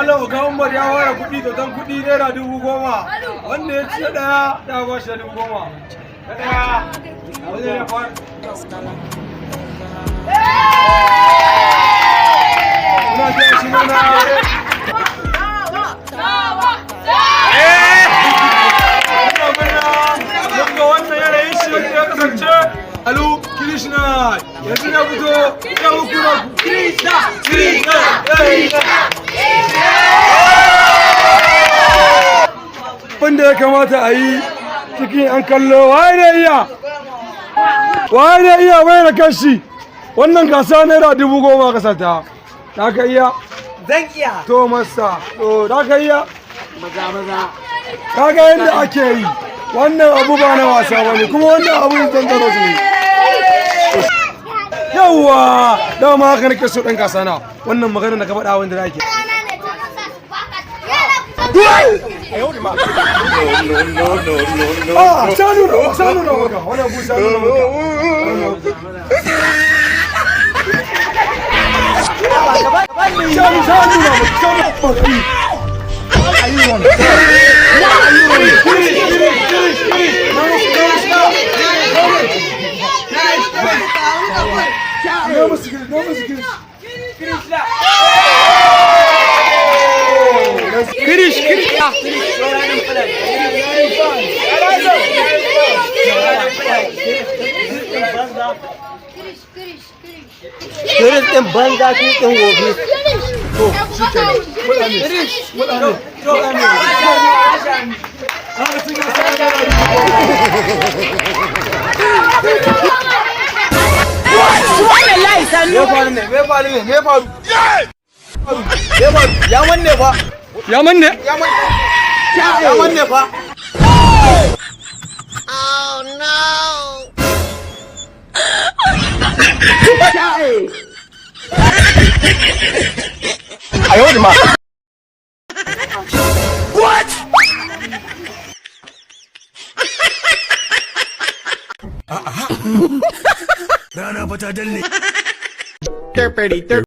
Malam Oga Umar ya ware kuɗi, kyautan kuɗi ₦10,000. Wanda ya ci ɗaya, ya ba shi 10,000. Na ɗaya, wanda ya fara. Muna taya shi murna. Muna murna. Mun ga wannan yanayin shi yadda ya kasance. Alu Krishna yanzu ya fito ya muku na Krishna, Krishna, Krishna. Wanda ya kamata a yi cikin an kallo, waye ne iya? Waye ne iya bai da kashi? Wannan gasa ₦10,000 kasa ta. Da ka iya? Zan iya. To masa, to da ka iya? Maza maza. Kaga yadda ake yi. Wannan abu ba na wasa ba ne, kuma wannan abu dangerous ne. Yawwa, dama haka nake so ɗan gasa na. Wannan magana da ka faɗa wanda ake. Ah, sanu na, sanu na maka. Wannan abu sanu na maka. Sanu, sanu na maka. Sanu maka. Kirish, kirish, kirish, kirish. Na musu kirish, na musu kirish. Kirish, kirish. Kirish ɗin banza, kirish ɗin wofi. To, shi kenan. Mutane, mutane, mutane. Haka sun gasa ₦10,000. Subhanallahi, sannu. Me faru ne? Me faru ne? Me faru? Me faru? Ya manne fa. Ya manne? Ya manne. Ya manne fa. Oh no! Rana fa ta dalle.